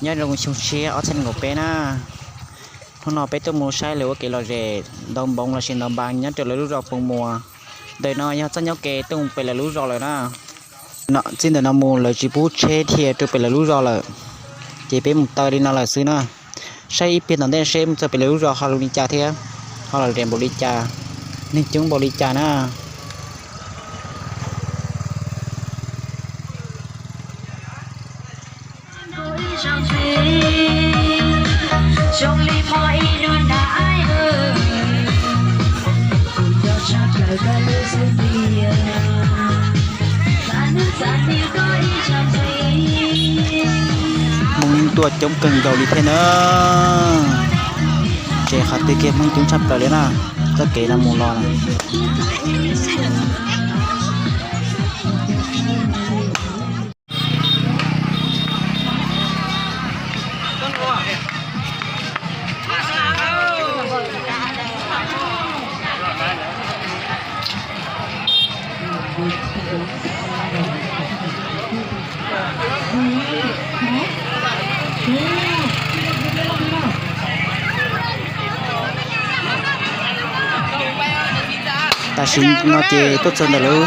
Nyob zoo xyoo tshiab ob txhiab nees nkaum peb na, hnub no peb tuaj mus saib lawv ua kev lom zem ntaus npoov lossis ntaus npas nyob rau lawv lub zos Poo Muas. Ntawm no yog txoj nyuag kev tuaj mus pem lawv lub zos lawm na. Txij ntawm no mus lawv tsis pub tsheb dhia rau pem lawv lub zos lawm, ces peb mus taw li no lawm xwb na. Saib ib pliag tom ntej seb mus txog pem lawv lub zos ho zoo li cas thiab, ho lom zem npaum li cas, neeg coob npaum li cas na. Hmoob tuaj coob kawg nkaus li thiab na. Ces qhov twg kiag Hmoob coob tshaj plaws li na, txoj kev no mus los na. Tam sim no ces tuaj txog ntawm lub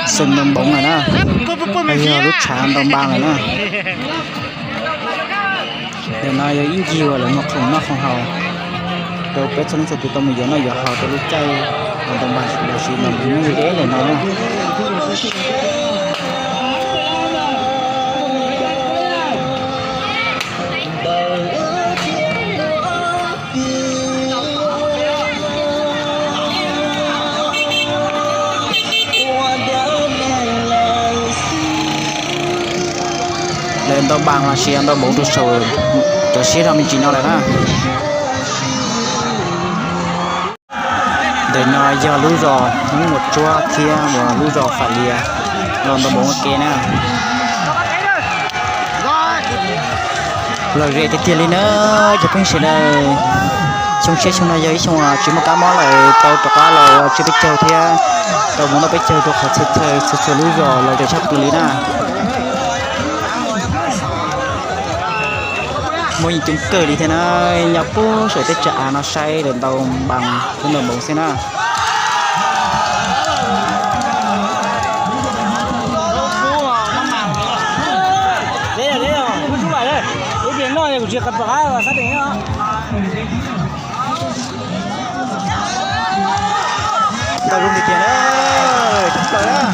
xeev ntaus npoov lawm na, yog lub tshav ntaus npas lawm na. Ntawm no yog ib ncig uas lawv muag khoom noj khoom haus rau peb txhua leej txhua tus tau mus yuav noj yuav haus rau lub caij ntaus npas lossis ntaus npoov nyob ze ze ntawm no na. Lawv ntaus npas lossis ntaus npoov rau saum cov siab zog me ntsis no lawm na. Ntawm no yog lub zos Hmoob Muas Tsuab thiab uas lub zos Fam Lias los ntaus npoov ua ke na. Lom zem tiag tiag li na cov phooj ywg sawv daws. Xyoo tshiab xyoo no yog ib xyoo tsis muaj kab mob lawm, tau rov qab los ua tsiab peb caug thiab tau mus noj peb caug rau qhov txhia chaw txhua txhua lub zos lom zem tshaj plaws li na. Muaj yeej coob kawg li thiab na, nyob puag saum teb chaws av no saib lawv ntaus npas thiab ntaus npoov xwb na. Tau zoo tiag tiag na, tshaj plaws na.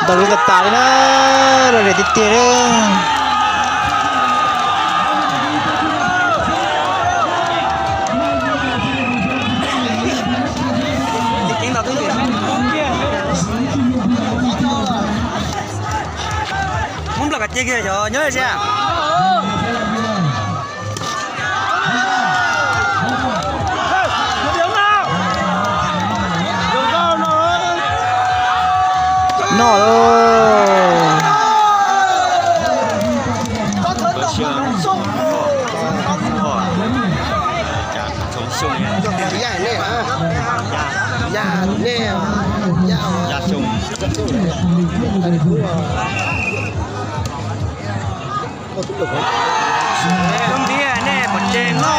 Ntau lub tas tas li na, lom zem tiag tiag li. Hmoob Nplog kom cia kiag cov nyob sia. Noj lawm. Zoo tiag, nej pom tsev no.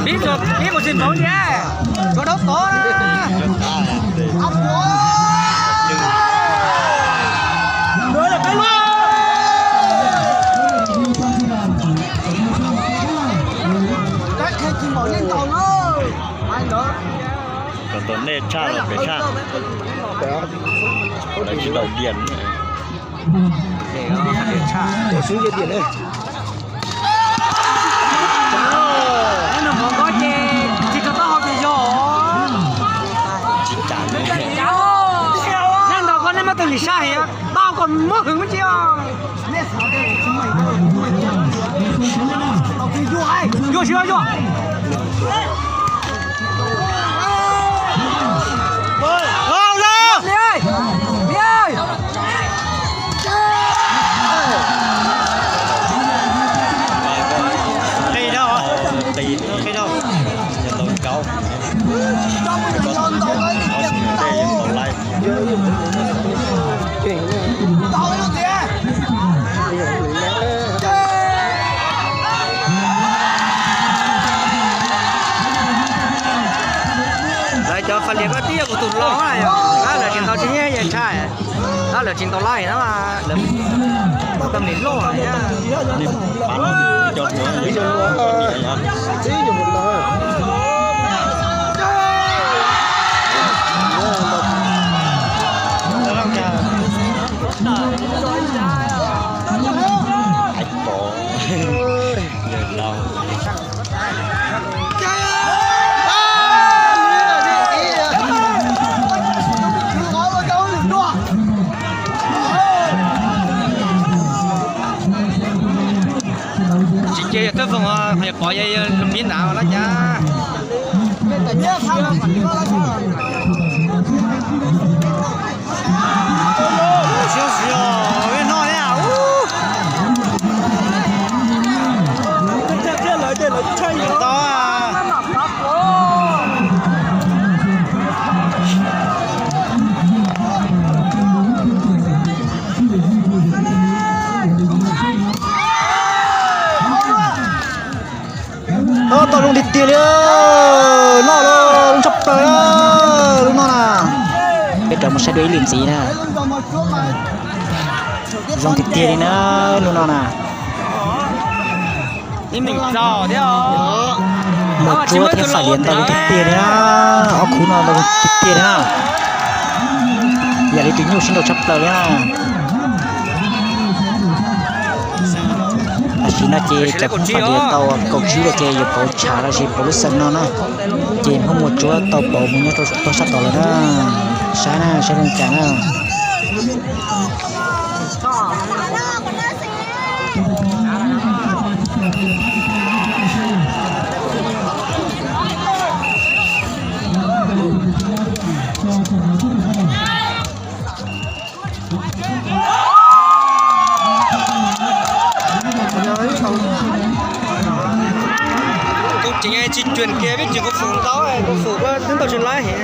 Pib, pib kuv tsis npaum tiag, koj dab tod na. Kom tau nej tshaj los pem tshaj. Lawv tsis daus diam. Nws hmoov ko ces tsis tau taub hau ces yog. Nyob ntawm koj nej muab tus lim sab heev, tau kom muab hwv me ntsis os. Yuav tsis yuav, yuav. Qi dhau, qi dhau, yog tau kauv, kauv tsis mus tej yog tau laij. Lawv cov fas lias ko twb yog kuv tus hlob na yog, tab lawv tsis tau tsis nyiam yeej tshaj, tab lawv tsis tau laij na, lawv pab kam nim loj. Tsis cia yog txoj foom, yog pov yog lub pib ntav los cas. Siab siab, noj thiab. Tau. Tau zoo tiag tiag li, noj los zoo tshaj plaws lub no na. Peb rov mus saib dua ib lwm ntxiv na. Zoo tiag tiag li na, lub no na. Muaj tsuab thiab fais lias ntau tiag tiag li na, ob khub no ntau tiag tiag li na. Yam li tus nyuj sib nrau tshaj plaws li na. Tam sim no ces cov fais lias tau kaum tsib lawm ces yuav pauv tshav los sis pauv lub xeem no na. Ces muaj muaj tsuab tau pauv mus nyob rau sab tod lawm na. Saib na, saib zoo cas na. Kuv tseem tsis cuam kiag peb tsis kuv fum ntau, kuv fum twb ntau tsis laib heev.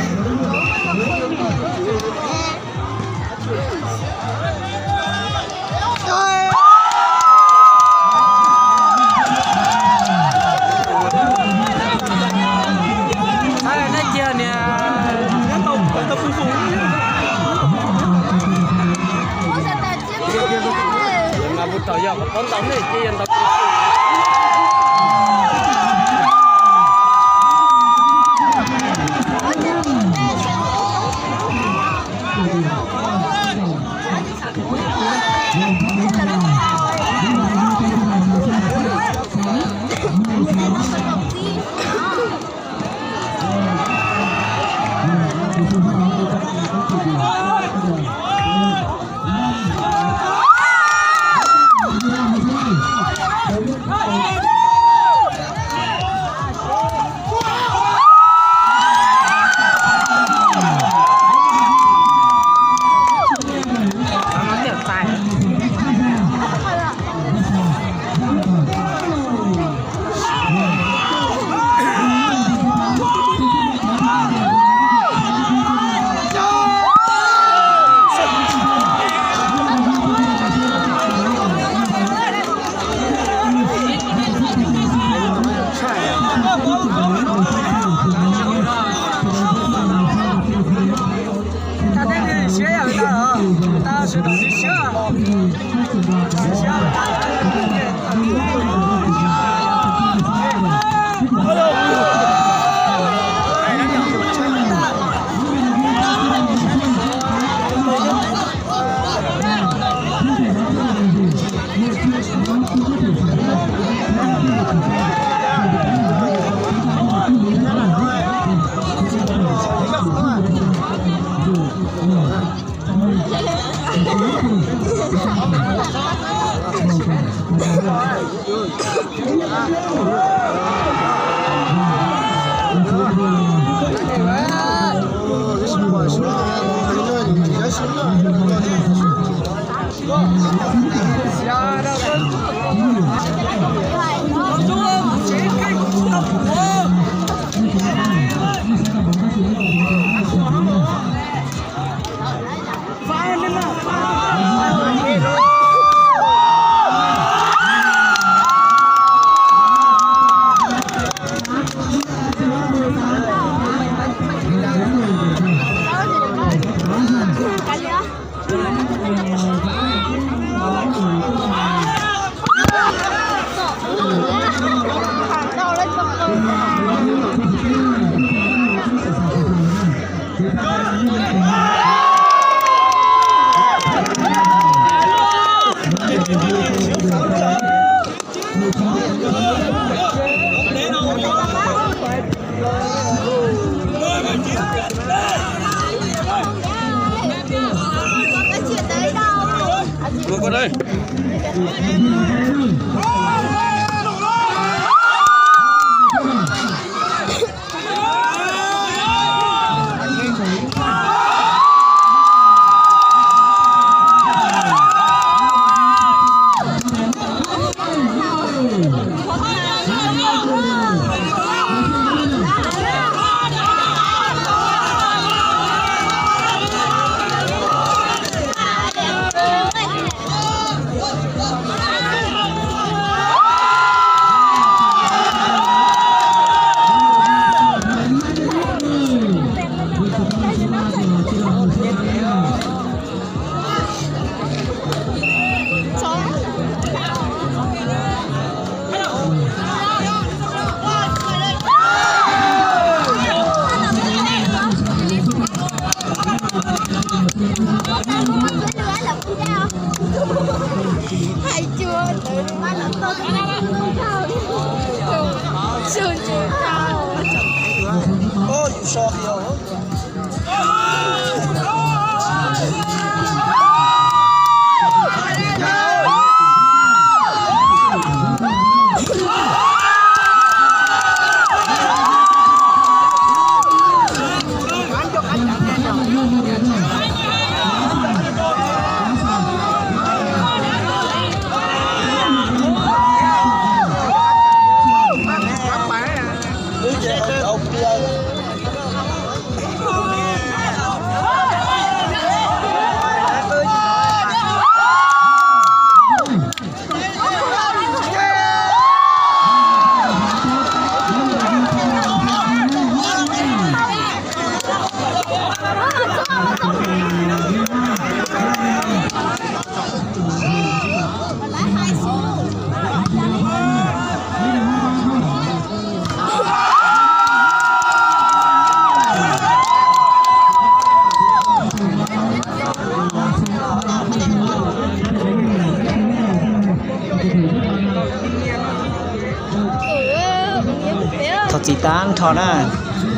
Thov txim tag nrho na,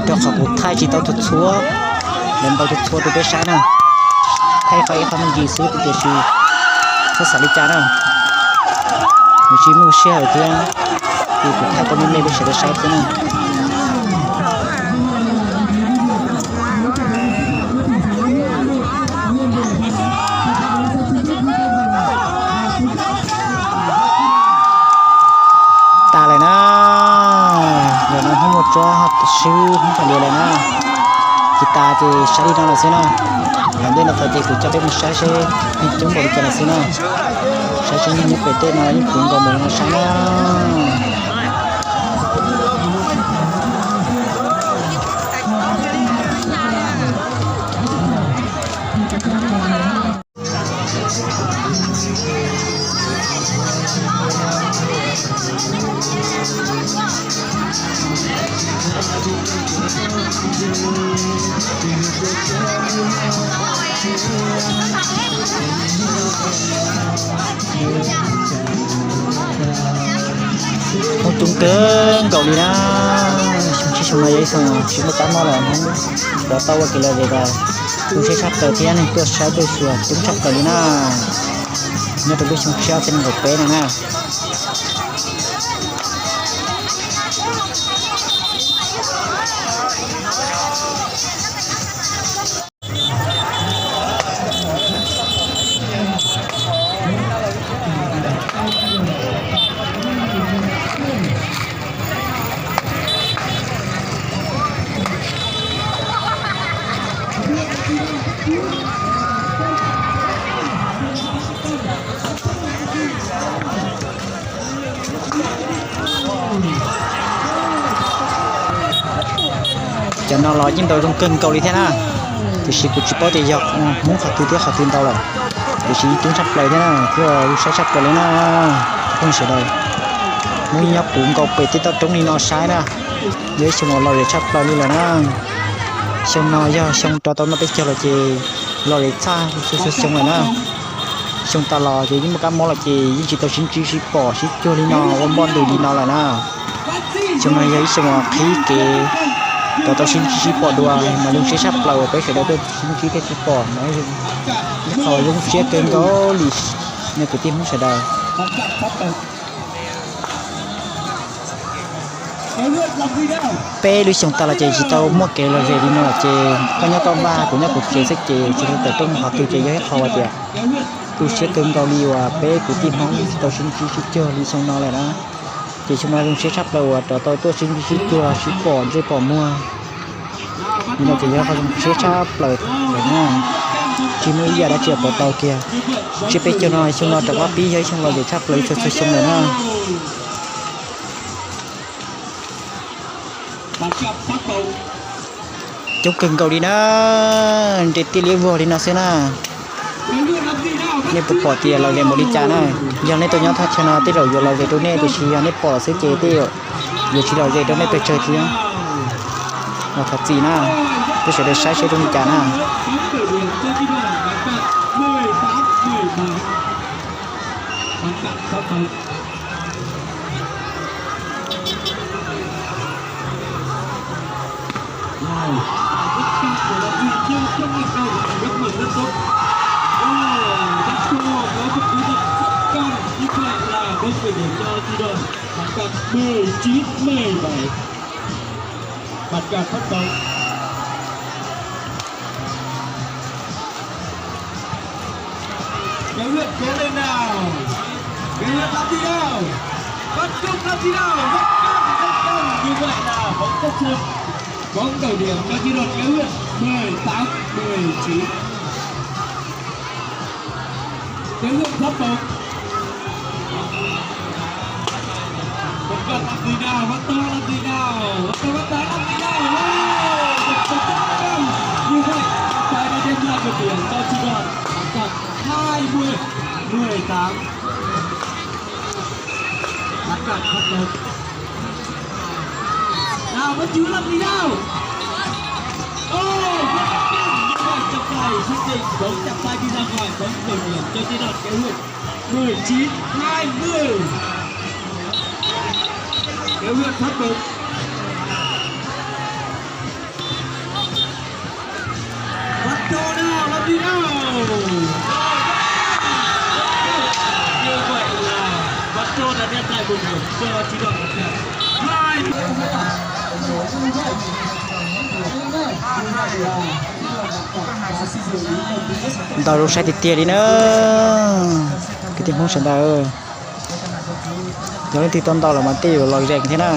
rau qhov kuv thaij tsis tau txhua txhua, lawv npau txhua txhua rau peb saib na. Thaij qhov ib qho me ntsis xwb tiam sis txhob xav li cas na, nws tsis muaj sij hawm thiab, ces kuv thaij tau me me rau sawv daws saib xwb na. Tas lawm na, yog no hnub mus tsuab ho swb hnub kaum li lawm na. Ces tas ces saib li no lawm xwb na. Tom ntej no txog ces kuv coj peb mus saib seb neeg coob npaum li cas lawm xwb na. Saib seb neeg nyob pem tej no yeej puv nkaus mus li no saib na. Coob kawg nkaus li na. Xyoo tsib xyoo no yog ib xyoo tsis muaj kab mob los Hmoob rov tau ua kev lom zem tas. Zoo siab tshaj plaws thiab neeg tuaj saib tuaj xyuas coob tshaj plaws li na. Nyob rau lub xyoo tshiab ob txhiab nees nkaum peb no na. Cov no los yeej ntau zoo kawg nkaus li thiab na, tiam sis kuv tsis paub tias yog Hmoob qhov twg thiab qhov twg ntau lawm, tiam sis coob tshaj plaws thiab na, thiab zoo saib tshaj plaws li na. Phooj sawv daws, Hmoob nyob puv nkaus pem tej toj roob li no saib na, yog ib xyoo uas lom zem tshaj plaws li lawm na. Xyoo no yog xyoo rov tau noj peb caug los ces lom zem txhaj txhua xyoo lawm na. Xyoo tas los ces yeej muaj kab mob los ces yeej tsis tau sib ntsib sib pom sib cuag li no ua npoj ntws li no lawm na. Xyoo no yog ib xyoo uas qhib kev rov tau sib ntsib sib pom dua mas zoo siab tshaj plaws uas peb sawv daws tuaj sib ntsib thiab sib pom mas ib qho zoo siab kawg nkaus li nej kwv tij Hmoob sawv daws. Peb lub xyoo tas los ces tsis tau muaj kev lom zem li no lawm ces koj nyob koj vaj kuv nyob kuv tsev xwb ces tsis tau tawm rooj qhov twg ces yog ib qho uas tias tu siab kawg nkaus li uas peb kwv tij Hmoob tsis tau sib ntsib sib cuag li xyoo no lawm na. Ces xyoo no zoo siab tshaj plaws uas rov tau tuaj sib ntsib sib cuag sib pom ntsej pom muag li no ces yog qhov zoo siab tshaj plaws lawm na. Tsis muaj ib yam dab tsi pov tau kiag. Tsiab peb caug no xyoo no rov qab pib yog ib xyoo lom zem tshaj plaws li txhua txhua xyoo lawm na. Coob kawg nkaus li na, nres tiaj liab vog li no xwb na. Nej puas pom tias lom zem npaum li cas na? Yog nej tuaj nyob thaj chaw no tej zaum yuav lom zem rau nej, tiam sis yog nej pom lawm xwb ces tej zaum yuav tsis lom zem rau nej pes tsawg thiab. Los thov txim na, peb sawv daws saib seb zoo li cas na. Mặt cặp bắt đầu. Cái Hương cố lên nào. Cái Hương làm gì đâu. Bắt cóc làm gì đâu. Rất căng, rất căng. Như vậy là bóng cắt sượt. Bóng khởi điểm cho chi đoàn Cái Hương. Mười tám, mười chín. Cái Hương thoát bóng. Một cặp làm gì nào, bắt to làm gì nào. Bắt to, bắt to làm gì nào. Ôi, một cặp rất căng. Như vậy, trọng tài đã đem ra một điểm cho chi đoàn. Mặt cặp hai mươi, mười tám. Mặt cặp bắt đầu. Nào, vẫn chưa làm gì đâu. Ôi, rất căng. Như vậy, trọng tài xác định bóng chạm tay đi ra ngoài, bóng khởi điểm cho chi đoàn Cái Hương. Mười chín hai mươi. Cái Hương thoát bóng. Bắt Trôn nào, làm gì nào? Như vậy là Bắt Trôn đã đem lại một điểm cho chi đoàn Mặt Cặp. Hai. Ntau lub saib tiag tiag li na. Kwv tij Hmoob sawv daws, yog leej twg tau ntau lawm mas tej yuav los zeem thiab na.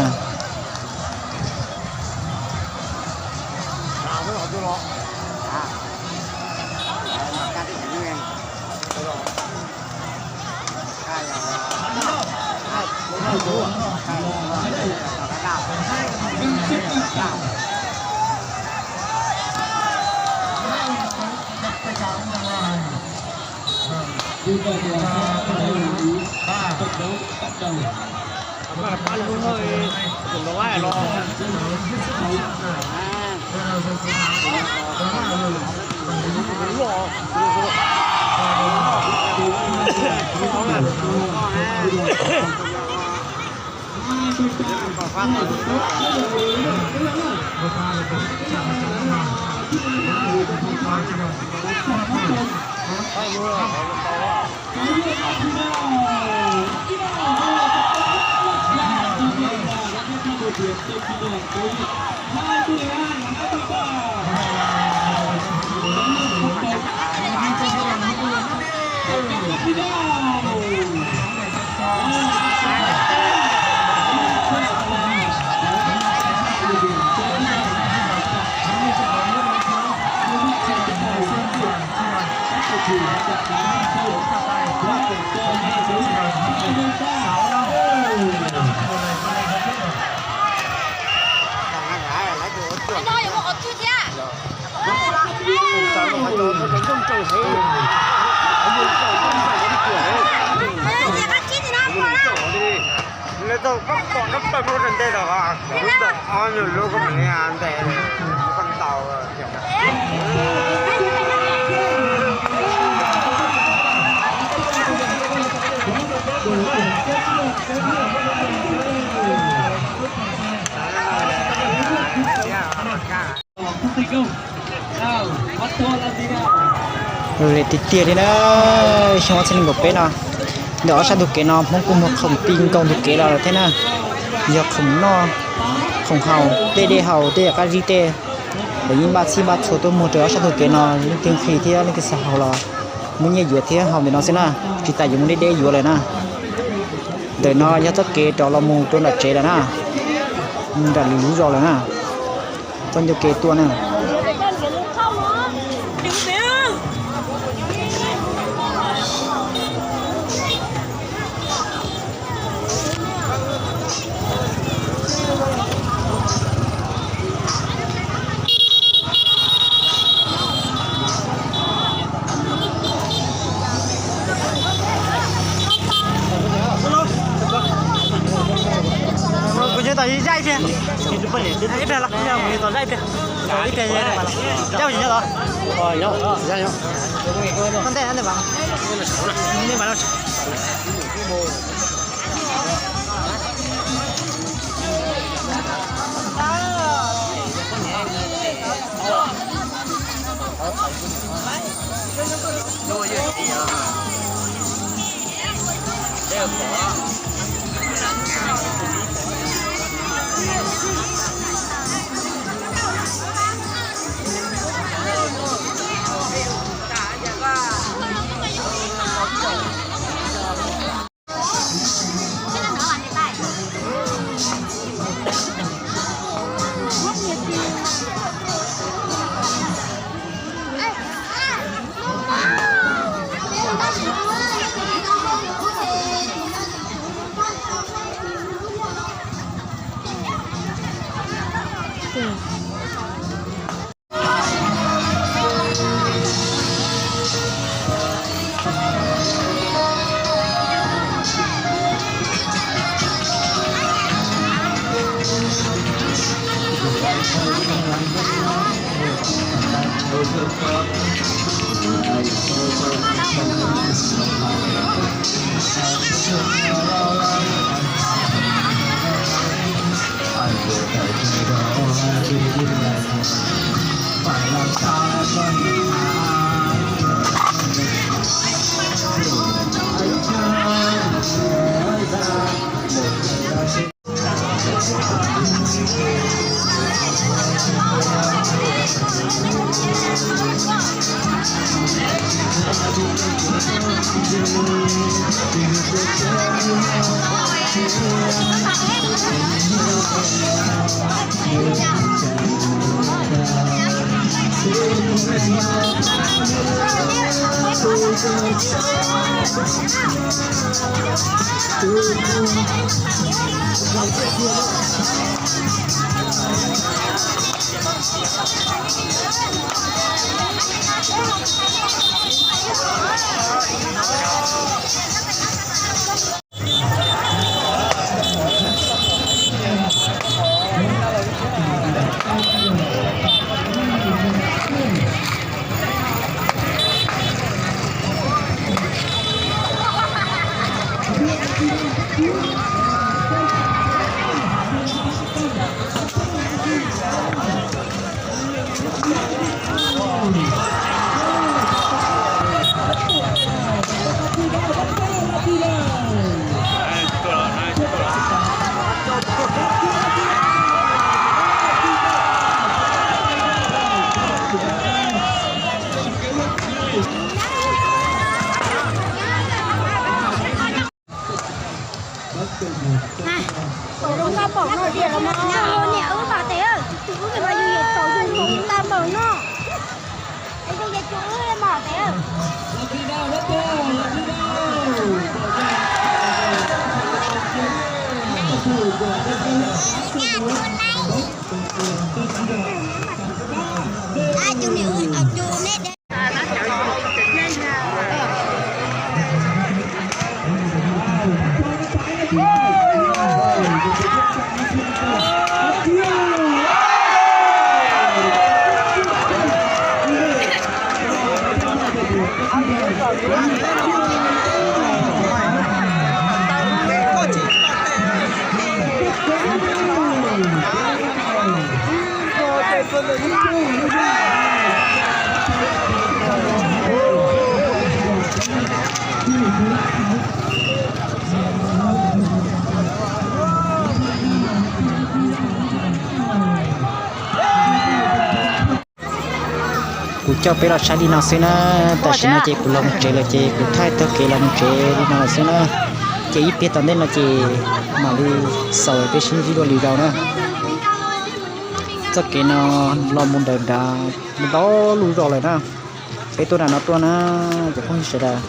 Như vậy là sau hai mươi phút trận đấu bắt đầu. Lawv tau koj pom no pawg muaj rau ntej tau, lub tau ob nyuag lub koj mus li ntawd koj tau. Tiag tiag li na, xyoo ob txhiab nees nkaum peb no, ntawm ob sab ntug kev no Hmoob kuj muag khoom ti nkaus ntug kev los lawm thiab na. Yog khoom noj, khoom haus, tej dej haus, tej yam qab zib tej, lawv yeej npaj txhij npaj txhua tuaj muag rau ob sab ntug kev no, leej twg nqhis thiab leej twg xav haus los muab nyiaj yuav thiab haus ntawm no xwb na, tsis tas yuav mus deb deb yuav lawm na. Ntawm no yog txoj kev rov los mus rau nram tsev lawm na, nram lwm lub zos lawm na, txoj ncauj kev tuaj na. Kuv nyob tom zaj ib pliag, ib pliag los kuv nyob tom zaj ib pliag, ib pliag zaj mus nyob tod. Koj ntej ntej mas, ntej mas. Pom zoo nkauj pom no tiag los mas nyab niam wb mas tes, tus wb mas yus yam tsaus yus nkaus tag npaum no. Es yus yam tsaus wb mas tes. Kuv coj peb los saib li no xwb na. Tam sim no ces kuv los mus tsev lawm ces kuv thaij txoj kev los mus tsev li no lawm xwb na. Ces ib pliag tom ntej no ces mam li xaus peb sib ntsib dua lwm zaus na. Txoj kev no los mus nram nrad ntau lub zos lawm na. Peb tuaj nram no tuaj na, cov phooj ywg sawv daws.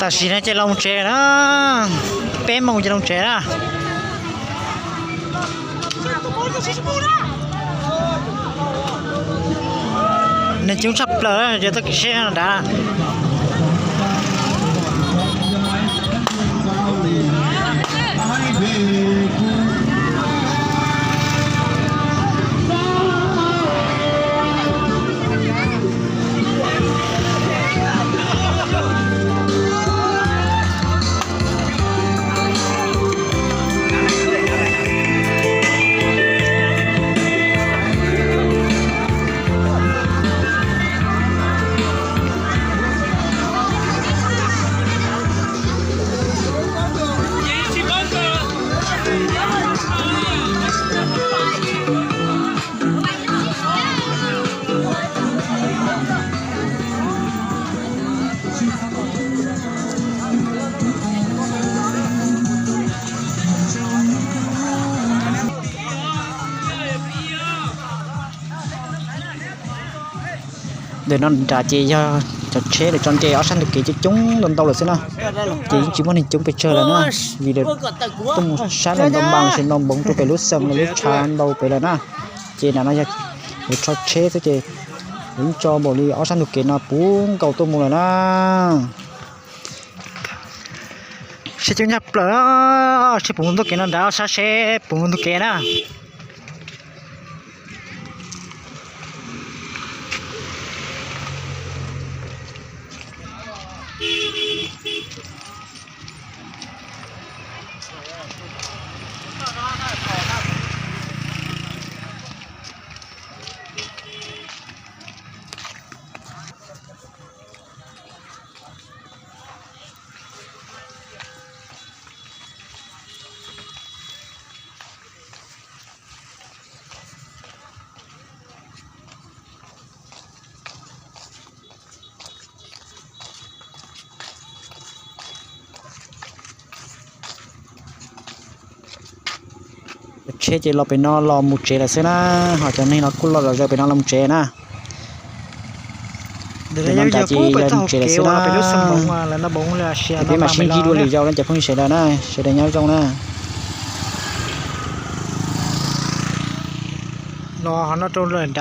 Tam sim no ces los mus tsev na, peb moos ces los tsev na. Neeg coob tshaj plaws, yog txoj kev siab nrad. Ntawm no nrad ces yog cov tsheb lawv tso nres ob sab ntug kev coob coob ntau ntau lawm xwb na. Ces yeej tsis muaj neeg coob pes tsawg lawm na, vim lawv tuaj mus saib los ntau npas los sis los npoov rau pem lub xeem los lub tshav ntau pem lawm na. Ces nram no yog lawv tso tsheb xwb ces lawv yeej tso npaum li ob sab ntug kev no puv nkaus tuaj mus lawm na. Seb coob tshaj plaws, seb puas mus ntug kev no nrad, sab seb puas mus ntug kev na. Tsheb ces los pem no los mus tsev lawm xwb na, ho cov neeg no kuj los zom zaws pem no los mus tsev na. Pem no nrad ces lawv mus tsev lawm xwb na. Peb mam sib ntsib dua lwm zaus na cov phooj ywg sawv daws na, sawv daws nyob zoo na. Los ho no rau lawm nrad.